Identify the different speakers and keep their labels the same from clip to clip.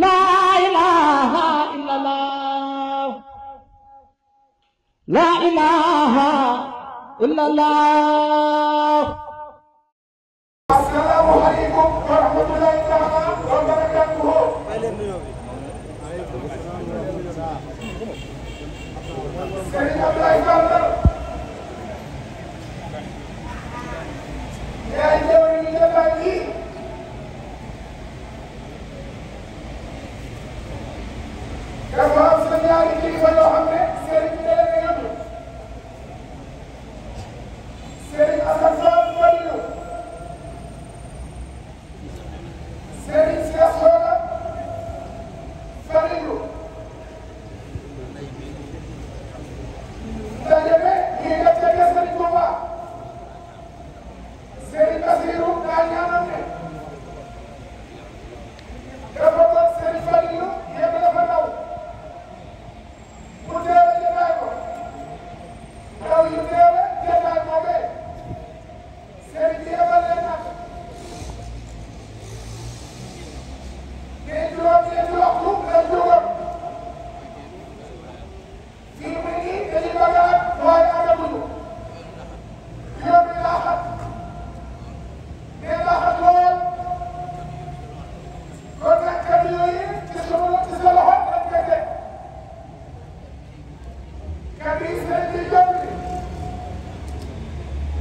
Speaker 1: لا إله إلا الله لا إله إلا الله.
Speaker 2: السلام عليكم ورحمة الله تعالى وبركاته. Serigne Abdoulaye Diallo yaay jëwriñ ñu jotaay bi dafa am sa ñaari kilifa yoo xam ne Serigne bi da leen a yóbbu Serigne Assane Fall Fadilou Serigne Cheikh Soda Fadilou ndaje bi ñuy def ca kër Serigne Touba Serigne Bassirou daa ñaanal ne dafa toog Serigne Fadilou yéen dafa daw mu teewe jotaay ko daw yu teewe jotaay boobee Serigne bi yebal leen nag mais juróom-ñeenti waxtu la jógoon fii mu nii dañuy bagaat waaye àggaguñu yoon bi daa xat mais daa xat lool kon nag kàddu yooyu ci sa loxo lañ koy teg kàddu yi sëriñ bi jot bi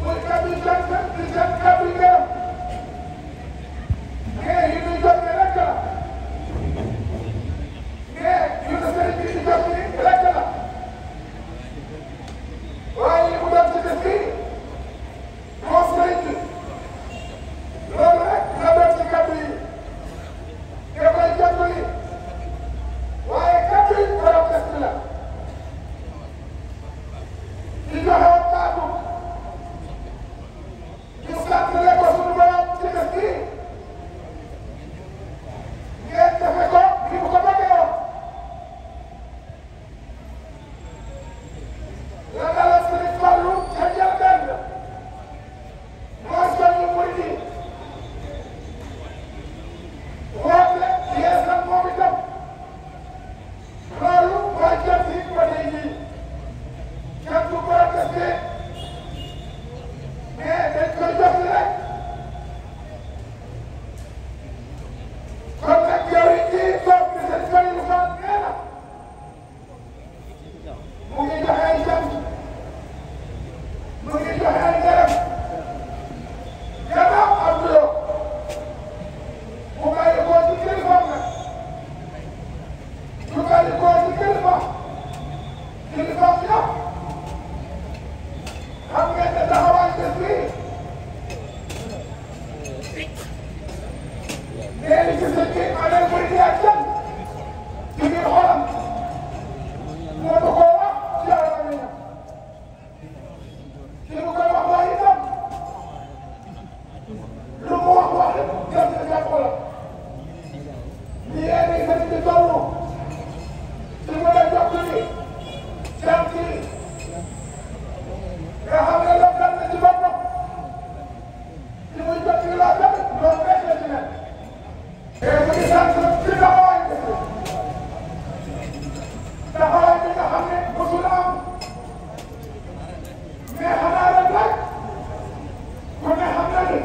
Speaker 2: muy kàddu yi jot di jot kàddu yi gërëm mais yi ñuy jot rek la mais yu ne sëriñ bi di jot rek la waaye li mu doon ci bés bi moo sëriñ bi loolu rek la doon ci kàddu yi da koy jottali waaye kàddu yi borom bés bi la di joxe baatu di sàttale ko sunu borom ci bés bi ngeen defe ko ni mu ko bëggee woon la dalal Serigne Fallou ca njëlbéen la mooy soññu murid yi woote yeesal moom itam loolu mooy jot yi ba tey jii kenn du protesté mais dañ koy jot rek kon nag yow it ci toog bi seen Fallou Fall nee na mu ngi joxe ay jant mu ngi joxe ay dërëm gannaaw am loo mu bàyyi koo ci kilifaam nag mu bàyyi koo ci kilifaam yëpp xam ngeen ne taxawaay bés bii nee na ci sëñ bi amee muy di ak jant ci biir xolam moo du ko wax ci yàlla mi ñam ki mu koy wax waaye itam lu mu wax rek jëm na jàpp xolam li yéen a sëriñ bi toll ci mu lay jox ci jant yi nga xam ne loolu dal na ci boppam li muy jot ci laa tamit loolu rek la ci nekk te mu ngi sant ci taxawaay bi taxawaay bi nga xam ne mosul am mais xanaa rek ku ne xam na ni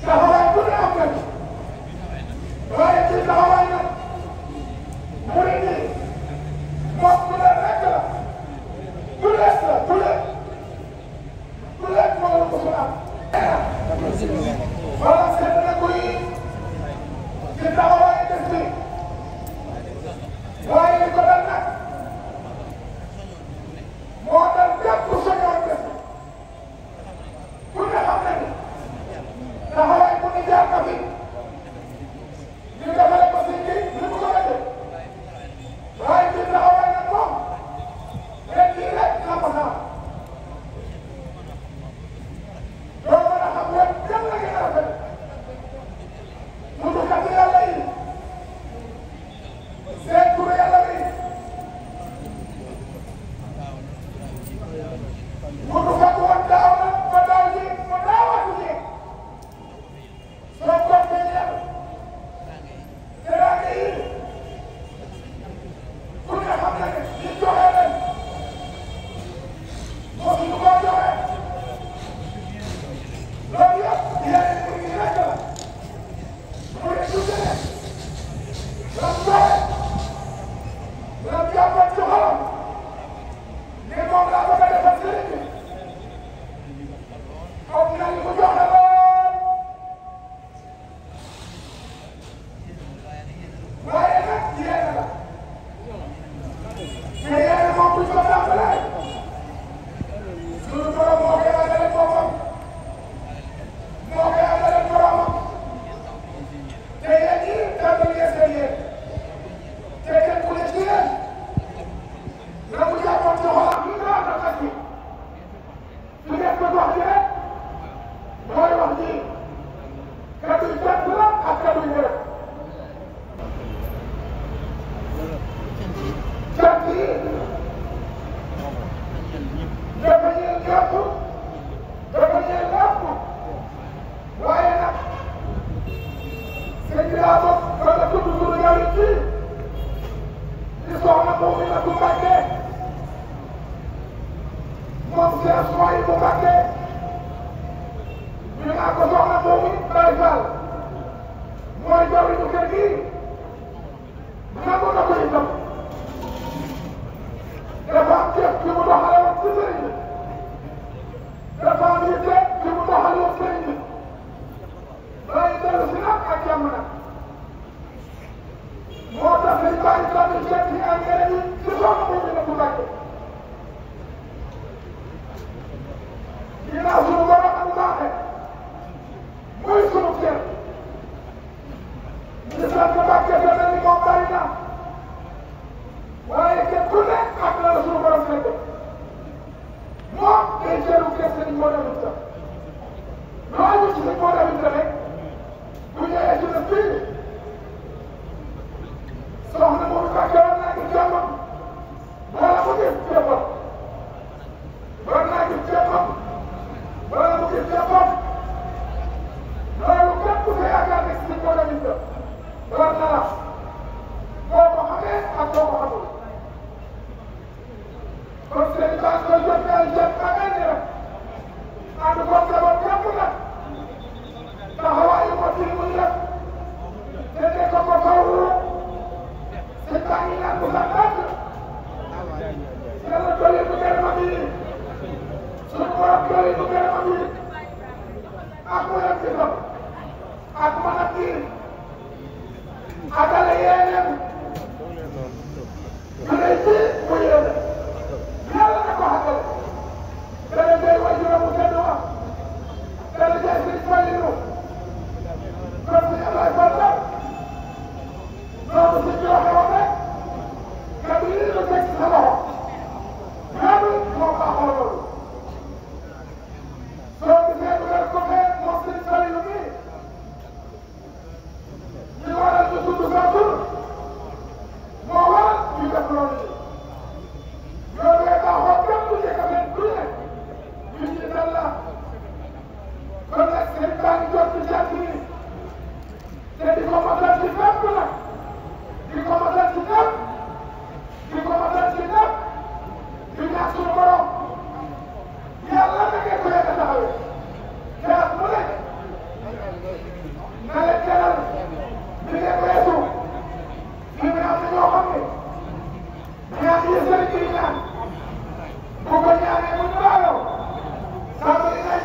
Speaker 2: taxawaay bu ne am na ci waaye ci taxawaay nag murid yi moom bu leen rek la du lees la du lees moo la mosul am wala seet na kuy ci taxawaay des bi waaye li ko dal nag moo dal képp ku soñoon des bi ku ne xam na ni taxawaay bu ne jaar na fi ñu defale ko si kii li mu ko def waaye ci taxawaay nag moom ren jii rek la ko sax doo mën a xam ren kenn la gën a rafet mu dugg ci yàlla yi lan joxe lan jàppoon ci xolam ni moom laa bëgg a defal sëriñ bi foog na li mu joxe lool waaye nag yéene la te yéene moom buñ ko tàmbalee suñu borom moo koy àggale boppam moo koy àggale boromam te yéen ñii tàmbali ngeen seen yéen te kenn ku ne ci yéen la mu jàppoon ci xolam ñu naan la xaj bi su ngeen ko wax ji rek mooy wax ji kaddu yu jàpp la ak kaddu yu wér jàpp yi dafa ñeel jàpp dafa ñeel lépp waaye nag sëñ bi laa bokk wala tudd suñu yàlla ci di soxna boobu nag bu Mbàkke moom seen soxna yi bu Mbàkke ñu naan ko soxna boobu Baye Fall mooy jawriñu kër gi nangu na ko itam dafa am jëf ci mu doxale woon ci sëriñ bi dafa am yitte ci mu doxale woon sëriñ bi waaye dellu si nag ak jàmm nag moo tax dañ bàyyi tamit seet yi ak yeneen yi ci soxna boobu nag bu Mbàkke ginnaaw suñu borom ak baaxe muy sunu kër ñu sant Mbàkke te mel ni moom bari na waaye kenn ku nekk ak la la suñu borom fekk moom day jëlu kër sëriñ moo demit sax loolu ci sëriñ moo demit rek bu ñëwee ci na fii soxna moom Mbàkke war naa gis jàmmam wala mu gis jàmmam war naa gis jàmmam wala mu gis jàmmam loolu képp ku yaakaar ne sëriñ moo demit sax war na la boo ko xamee ak boo ko xamul kon sëriñ baa ngi koy jot ay jot ba mel ni rek ànd ko njaboot yëpp nag taxawaayu ko ci muy def te ne ko ko fawru sëñ baa ngi naan bu sa tànk yàlla dolli bu gën a bii suñu borom dolli bu gën a bii ak mu yem ci sam ak mën a kii agale yéeneem ñu lay ji mu yéene yàlla na ko xagal dana jëy wajuram mu tedd wax dana jëy sëriñ Fallilu kon sëriñ Ablaye Fall noonu si joxe woon rek kaddu yi ñu teg sa loxo ñaanu moo baaxoo loolu soo gisee bu leen ko fee moom sëriñ Fallilu nii ñu waral ñu tudd sa tur moo waral ñu def loolu yi loolu yëpp baaxoo képp ku njëkk a mel ku ne ñu ci dal la kon nag sëriñ baa ngi jot ci jàpp yi te di ko matal ci fépp nag di ko matal ci ñëpp di ko matal ci ñëpp di ñaan suñu borom yàlla na ngeen ko yegg a taxawee te at mu nekk na leen teral li ngeen weesu li nga am na ñoo xam ne ñaan yi sëriñ bi ñaan bu ko ñaanee bu ñu baaloo tàmbali nañ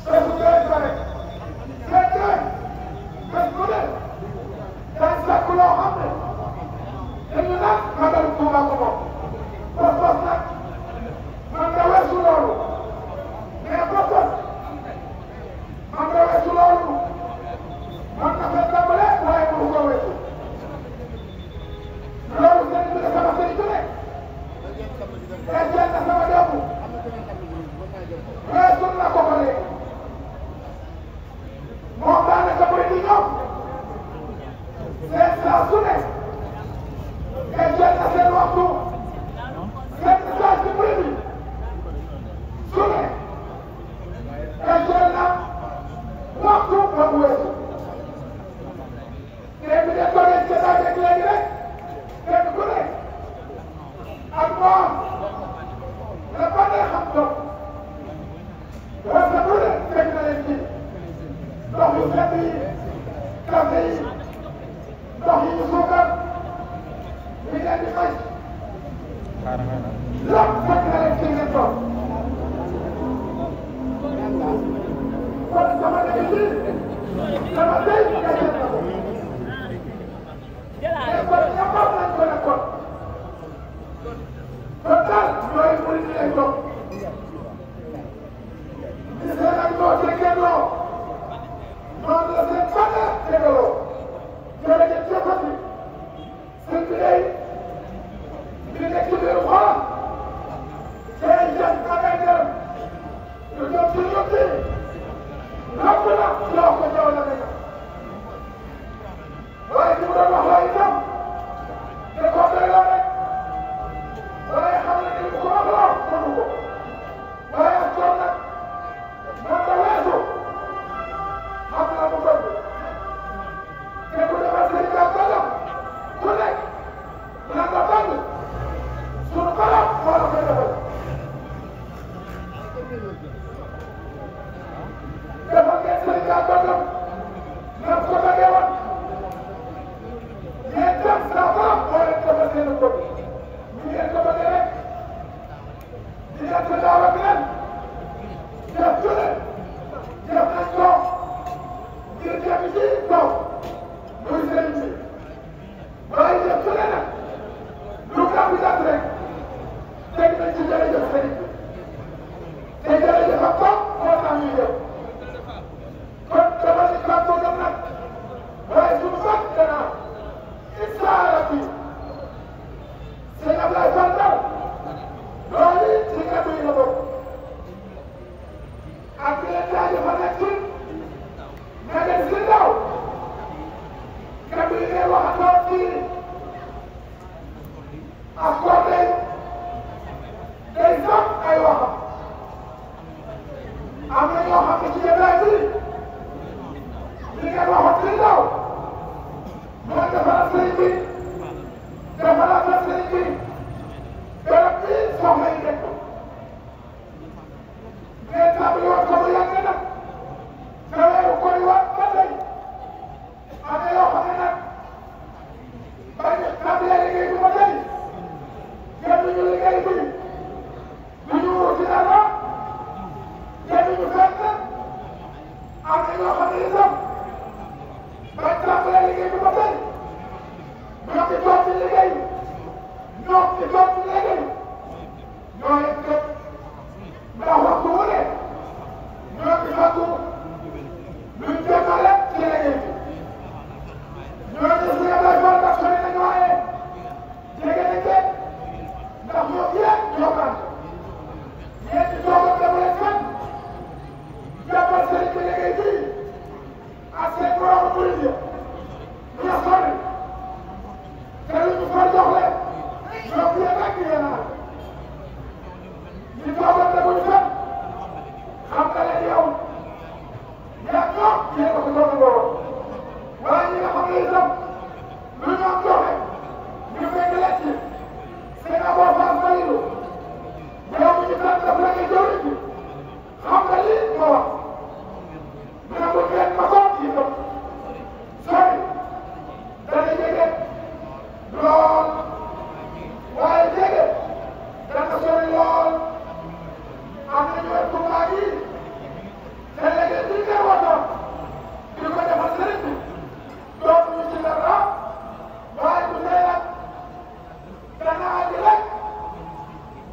Speaker 2: bés bu bëri ba rek fekk bés bu ne dañ fekk loo xam ne dañu naan magal Tuuba ko moom bos nag man nga weesu loolu mais bos man nga weesu loolu man nga fekk tàmbale waaye mënu ko weesu loolu sëriñ bi dafa ma sëriñ bu nekk na sama doomu weesu na ko ko léegi moom daanaka bëri di ñoom seen saa su ne na seen waxtu seen saa si bëri bi su ne na waxtu ba mu weesu léegi de doole ca dajeeg léegi rek kenn ku ne ak moom la ba ne xam toog wala bu ne fekk na leen ci ndox yu sedd yi café yi ndox yi ñu suukar jëfati sëñ bi day di nekk ci biir xolam day jëm ak ay jërëm ñu jëm ci ñoom bi lépp nag jox ko jaw la nekk waaye ci mu doon wax la itam te ko doy la rek waaye xam na ni ku wax la mënu ko waaye ak coon nag man la weesu xam na mu bëgg te ku defal sëñ bi ak bëggam ku nekk na nga bëgg sunu borom moo la koy defal defal ngeen sëñ bi ak bëggam na ko bëggee woon yéen tam sa borom moo leen defal seen bëgg ñu ngeen ko bëggee rek di leen ko daaw ak leen jëf ju ne jëf nañ ko ngir jëm ci kaw muy sëriñ bi waaye jëf ju ne nag lu gàtt gàtt rek teg nañ ci jërëjëf sëriñ bi te jërëjëf ak bopp moo tax ñuy jëf kon dama ni kàddu dem nag waaye suñu fàtt dana incha allah bi sëñ Ablaye Fall Ndao loolu ci kàddu yi la bokk ak bi leen jaajëfal nag ci nga dem si ndaw kàddu yi ngay waxandoo ci ak koo day day sax ay waxam am na ñoo xam ne ci jotaay bi li ngeen waxoon si ndaw mooy defaraat sëriñ bi defaraat na sëriñ bi garab bi soxla yi nekk ngeen tàmbali woon ko bu yàgg nag te weeru koy waat ba tey am na yoo xam ne nag bañ tàmbalee liggéey bi ba tey génnuñu liggéey bi du ñu wuti dara génnuñu fenn am na ñoo xam ne itam bañ tàmbalee liggéey bi ba tey ñoo ngi toog ci liggéey ñoo ngi toog ci liggéey ñoo leen gën ndax waxtu wu ne ñoo ngi fàggu luñ jëmale ci liggéey bi ñoo ngi si Ablaye Fall ndax sori nañu waaye jege nañ leen ndax ñoo yéen ñoo kan yéen di toog ak dama leen kan jàppal sëriñ bi liggéey bi ak seen borom murid yi ñu sori te lu ñu far jox leen ñoo fi yéen ak yéen a ñu toogal ne bu ñu fen xam nga leen yow yaa ñoom yéen a ko doon borom waaye ñi nga xam ne itam lu ñu am joxe ñu fekk leen ci seen aboo faas bayilu yow mi ñu tan daf la nga jëwriñ bi xam nga lii ma wax nangul ngeen ma ko itam sori dana jege lool waaye jege dana sori lool am nañu wet Tuubaa yi te léegi lii ngay waxoon di ko defal sëriñ bi dootuñu ci dara waaye bu dee nag dana andi rek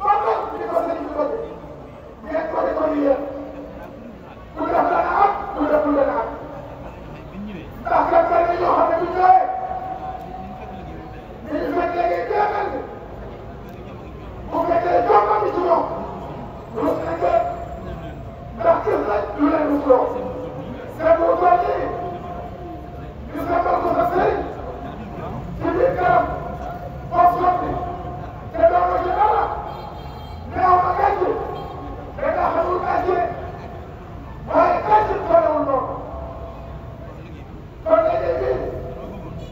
Speaker 2: ba doon di ko sëriñ bi bëgg ngeen ko di ko yéen ku def dana am ku deful dana am ndax kat bari na ñoo xam ne bu ñëwee ñu ngi fekk léegi teemal bi bu fekkee jokkoo ci ñoom rus nañ leen ndax gis nañ lu leen rusloo seen bu toll nii ñu sembal ko sa sëriñ ci biir këram boo sotti te doonoo ci dara neew ma gàcce da nga xamul gàcce waaye gàcce tollewul noonu kon léegi bii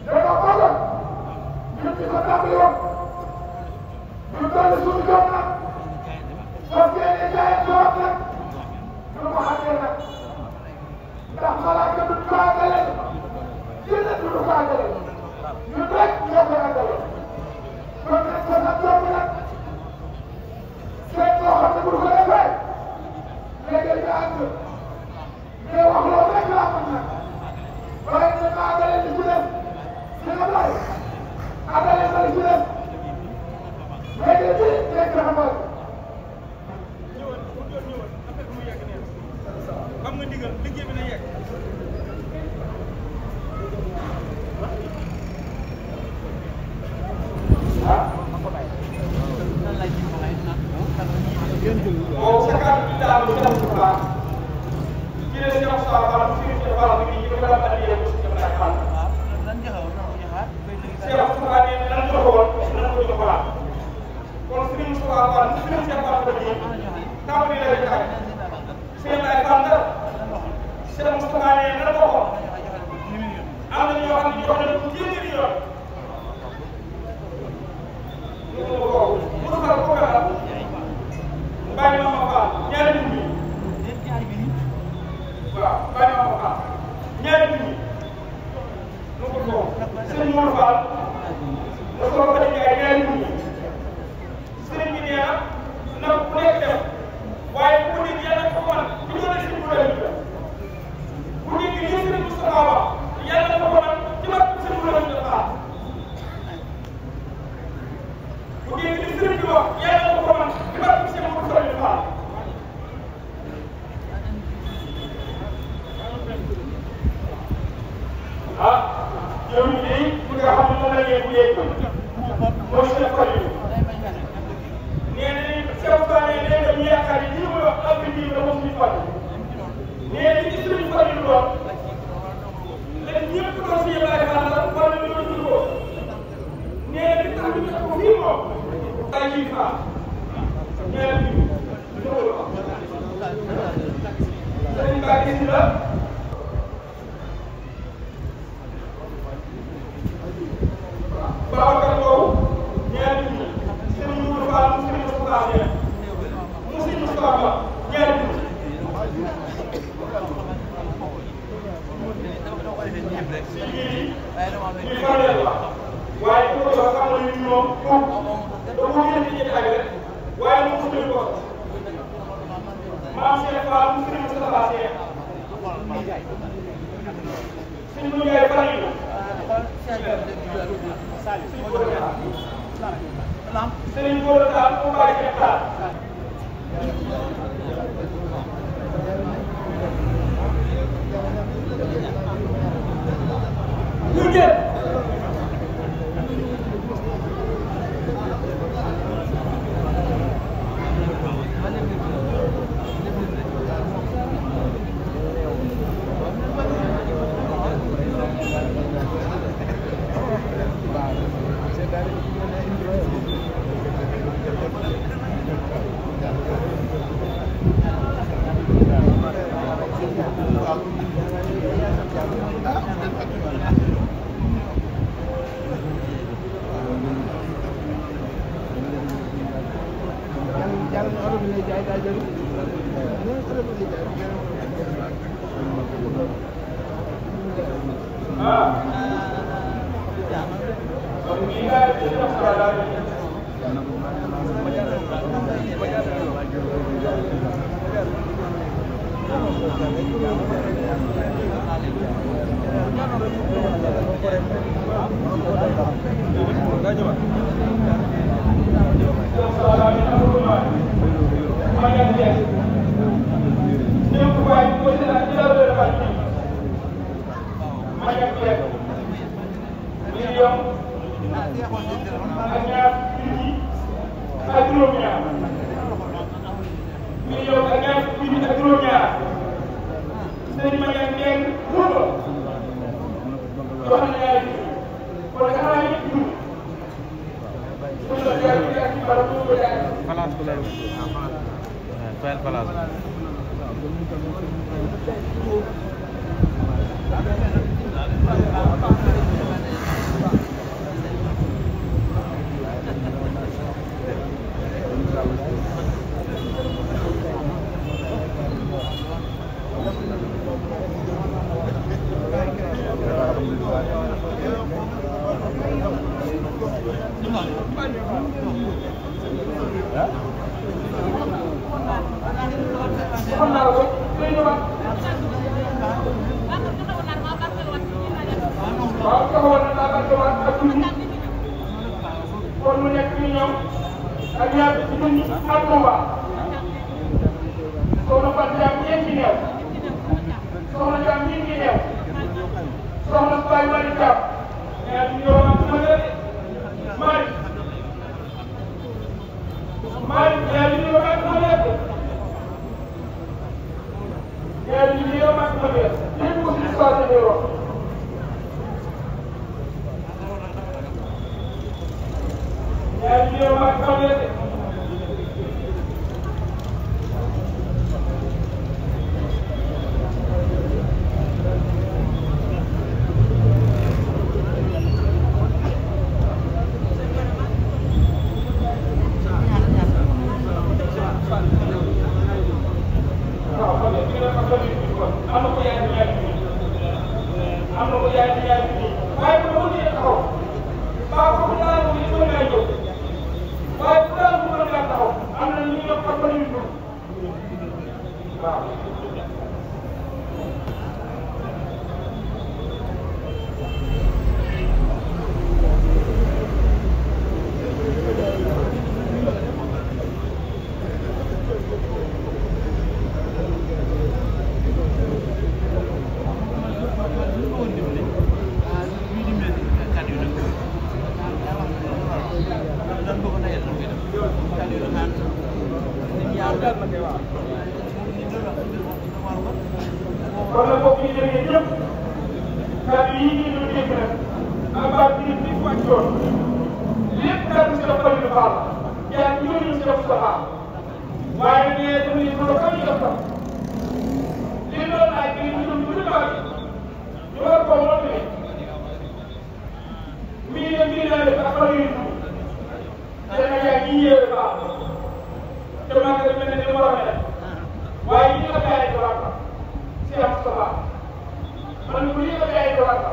Speaker 2: dañoo bëggoon ñun ñu ko tàmbali woon ñu toll suñu jom nag parce que yéen jaayee doon nag ñu ko xamee nag ndax malaaka duñ ko àggale jinne duñ ko àggale ñun rek ñoo ko àggale kon nag ko nag jom nag seet loo xam ne bu ko defee léegi nga àgg mais wax loolu rek laa mën nag waaye ñu ma àggale li ci def si Ablaye àggale na li ci def léegi bii nekk na moom sa kàddu gi daal di def bu baax ci la Cheikh Moussa Fall ci Cheikh Fall bi ñu ko daan andi yéen ci Cheikh Fall Cheikh Moussa ne lan joxoon lan ko joxolaat kon Serigne Moussa Fall Serigne Cheikh Fall ko ji tàmbali la rek Cheikh Baye Fall dara Cheikh Moussa ne lan joxoon am na ñoo xam ne jox nañu ko téeméeri yoon ñu ko mu defal ko gënal bàyyi ma Fall ñaari nit ñi waaw bàyyi ma Fall ñaari nit ñi nu ko ko sëñ Mourou Fall da soo ko defee ay ñaari nit ñi sëriñ bi nee na ku nekk def waaye bu nekk yàlla ko man bu ñu doon sëriñ bu doon bu nekk lii sëriñ Moustapha wax yàlla ko man ci ma sëriñ bu doon Fall bu nekk li sëriñ bi wax yàlla ko man ci ma sëriñ bu doon Fall ah yow mii bu nga xam ne moom la ngeen bu yegg mooy Cheikh Fallou nee nañu Cheikh Fallou nee na ñu yaakaar ni lii muy wax am na lii la moom suñu Fallou nee na ci suñu Fallou doon léegi ñëpp doon si yëpp ay xaaral la wala ñu doon dund ko nee na li tax ñu def ko fii moom ay kii faa nee na ñu loolu sëriñ Ba gis la Babacar Mbow ñaari nit ñi Serigne Mourou Fall mu Serigne Moustapha Niang mu Serigne Moustapha ñaari nit ñi lii fanweer la waaye bu ko wax xam nga ni ñoom da ko yéene ci ay rek waaye moom su ko maam Cheikh Fall mu Serigne Moustapha Niang Serigne Mourou Ndiaye fan yi Serigne Gora Tall mu bàyyi Cheikh Tall yaa ngi ñëw mag xam ne de. kon nag mbokk yi jërë ngeen jëf kàddu yi ngeen doon dégg nag ak baat bi ngeen di wàccoon lépp kàddu si dafa bëri Fall yaa ngi ñëw si dafa Moustapha waaye nee dafa ne ko fa ñu def sax li doon laaj bi ñu doon gën a baax ñu war koo mottali mii naa def ak fan yu te nag yaa ngi yéewe baax te maa ngi mel ne ni mu war a mel waaye ñi nga jaay ko waat si am Moustapha man bu ñi nga jaay ko waat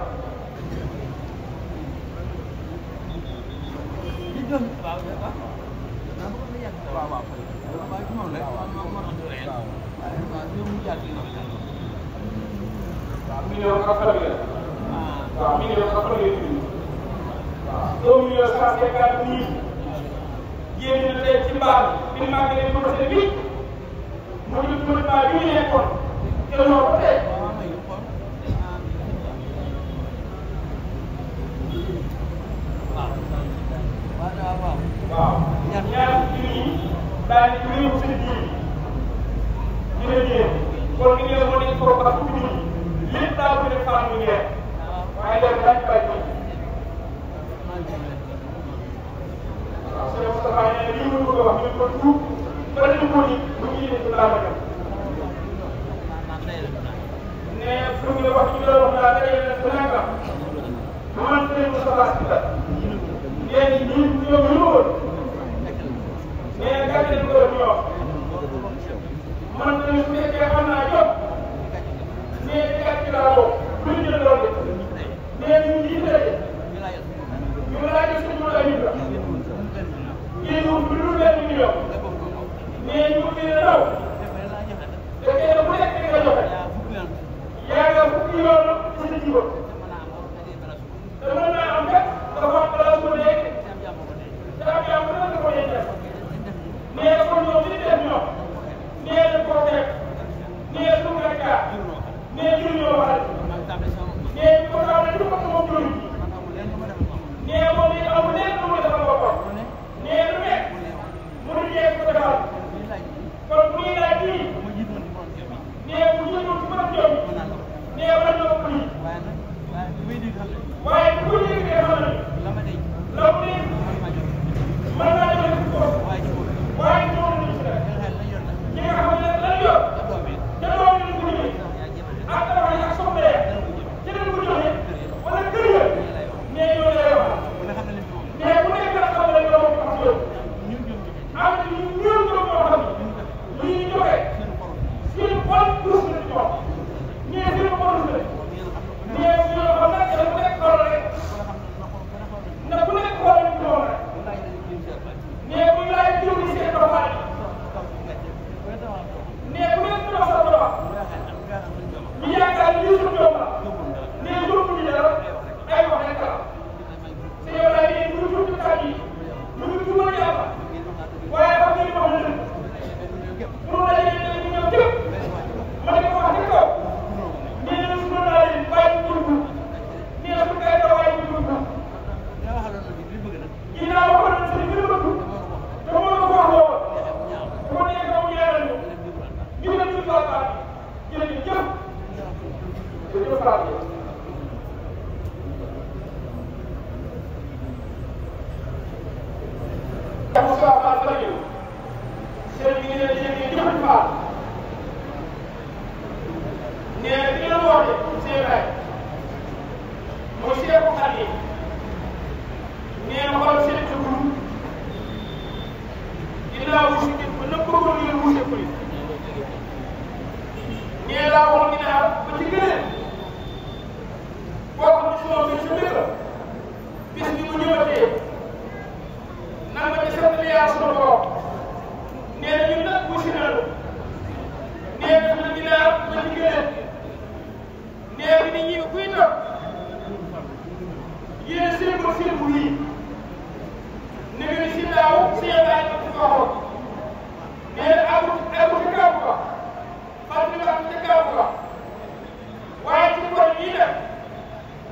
Speaker 2: million ak fan la waaw million ak fan la waaw 1 million 150 mille génn na tey ci mbaar bi ni maa ngi leen projet bi mu ngi gouvernement bi ñu nekkoon te noo ko tey waaw ñaar junni yi daal di réew seen biir ñu ne jéem kon ñu ne moo nekk foofu ak junni lépp daa ko def fànn ñu ngeen waaye léegi dañ bàyyi ko waaw sëñ Moustapha nee na lii mu bëgg a wax ñu ko tuub ba dañu ko ni bu ñu yéene ci laa ma dem ne bëgg na wax ñu doon wax naa dajale na sa nangam bu man sëñ Moustapha si la nee ni ñii ñoom ñu woon nee na gàcce du ko def ñoom man tamit su fekkee xam naa jot nee na gàcce laa bokk bu ñu jël loolu nee na ñu ngi daje ñu laajal sëñ Moussa Ibra yéen wut lu dul benn million nee ñu gën a raw te kenn ku nekk nga joxe yaa nga fukki yoon ci sa jiba te mën naa am kat nga wax balaa ko nekk te am Moussa Fall fa ñëw sëriñ bi ne yéen ñi jëfandi Fall nee na bi ngeen woote seen raay mooy Seexu Xaadim nee na xool seen dugub ginnaaw wu si ba nëpp ko ngeen wuute ko nee laa wax ginnaaw ba ci gënee boo xam ne si moom sa dëkk bis bi bu ñëwatee nan ma ci sant yaa sunu borom nee na ñun nag bu si nalu nee na def na ginnaaw ba ci gënee nee na nit ñi kuy toog yéen seen ko seen bu yi ne nga ni si daaw si yàlla ay ko waxoon nee na agu ci kaw ba xam nga am ci kaw ba waaye ci koñ yi nag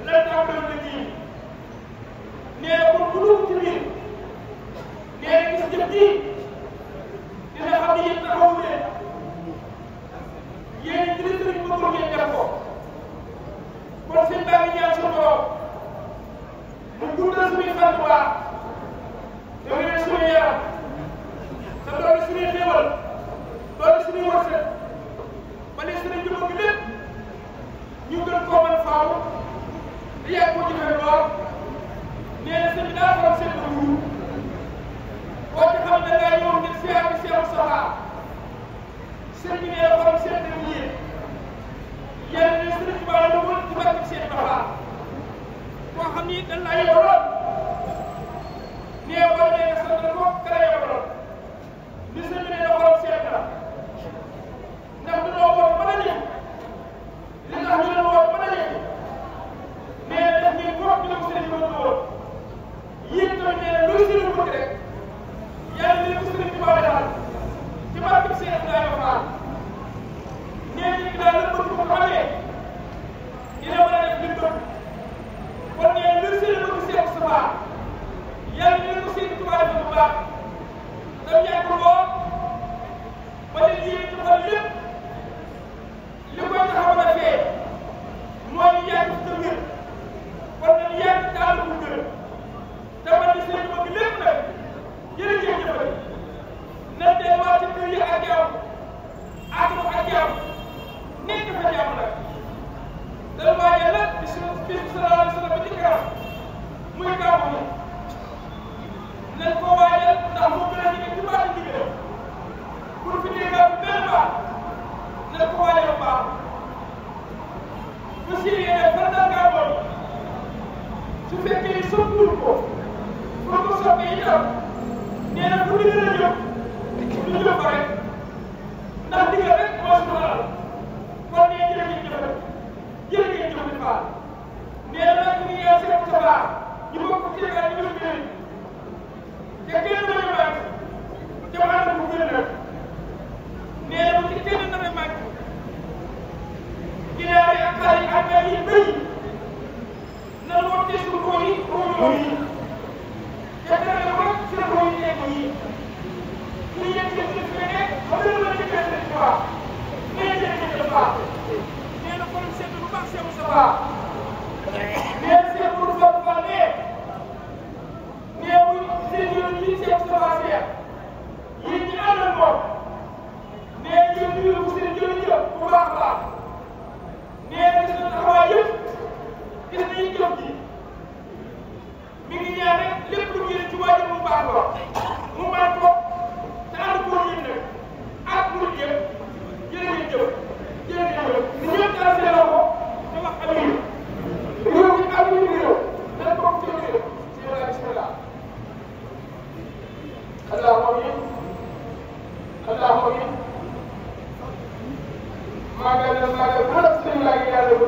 Speaker 2: la tàmbali na ji nee na pour bu dugg ci biir nee na gis jëf ji dina xam ne yéen taxawu leen yéen ci li sëriñ ba ngeen def ko kon seen baa ngi ñaan suñu borom mu guddal suñuy fan bu baax doole suñu yaram te doole suñuy xéewal doole suñuy wërsëg ba ne suñu jëmm gi lépp ñu gën koo mën faaw di yàgg ko jëfe lool nee na sëñ bi daa faral seen dugub boo ci xam ne ngaa ñëw ngir siyaar bi Seex Mustafa sëñ bi nee na faral seen dugub yi yéen ne sëñ bi baax na woon ci barke seen Mustafa boo xam ni dañ laa yebaloon nee boo nee na sant ko kala yebaloon li sëñ bi nee na faral seen la ndax dañoo woo mën a ñëw li tax ñu leen woo mën a ñëw nee na def ngeen bopp ñu ko sëriñ bi bëgg woon yéen tamit nee na luy sëriñ bëgg rek yàlla leen ko sëriñ bi ba defal ci barke Seex Ibrahima Fall nee na daal la bëgg ko xamee dina mën a def li bëgg kon nee na luy sëriñ bëgg Seex Mustafa yàlla leen ko sëriñ bi ba defal bu baax dam yàgg lool ba leen yéen ci xol lépp li koy taxaw a fee mooy yàgg sa wér kon nag yàgg daal la ko gërëm dama ne seen bëgg lépp nag jërëjëf jëfal na delluwaat ci kër yi ak jàmm àgg ak jàmm nekk fa jàmm nag dana waajal nag bis bi sallallahu alayhi wa sallam ba ci kanam muy gàmmu nañ ko waajal ndax mu gën a jege ci baatu ndigalam pour fi dee gàmmu benn baax nañ ko waajal baax bu siiree farata gàmmoon su fekkee ni soppiwul ko pour ko soppi itam nee na bu ndigal a jóg du jóg ko rek ndax ndigal rek moo si alal kon nee jërëjëf jëfal jërëjëf jëfal Fall nee na nag ñu ngi seet sa baax ñu bokk ci ak ñu ngi leen te kenn doon màgg te maanaam bu gën a nee na bu ci kenn doon màgg ginaar yi ak xar yi ak ay yi bëri nan moo des ko koo yi koo yi te dana ko seen koo yi nekk yi ñu yëg ci suñu fekkee ba gën a mën a jëkkee seen tubaab nee jërëjëf la baax nee na xolam seetlu bu baax Seex Mustafa nee na Seex Mustafa nee muy seen yoon yi Seex Mustafa Seex yéen ñi àndal moom nee yéen ñu yóbbu seen yoon yëpp bu baax a baax nee na gis na taxawaay yëpp gis nañu jëf ji mi ngi ñaan rek lépp lu mu yéene ci waajur mu baax ko mu mën ko te ànd ko yéen nag ak murid yëpp jërëjëf jërëjëf ni ñëpp daal seen loxo te wax amiin réew mi ak ñu réew dañ bokk ci réew bismillah bismillah allahumma amiin allahumma amiin maagal na maagal bu la sëriñ laa ngi yàlla bu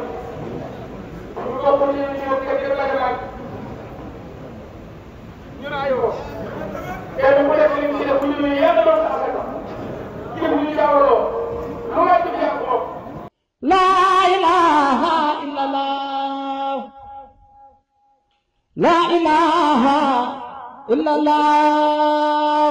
Speaker 2: ñu bokk ñu ñëw kër yëpp la laaj ñu naa yoo kenn ku nekk li mu ci def bu ñëwee yàlla doon sa affaire jëf ñu jaawaloo lu may def yàq moom
Speaker 1: la ilaha illallah la ilaha illallah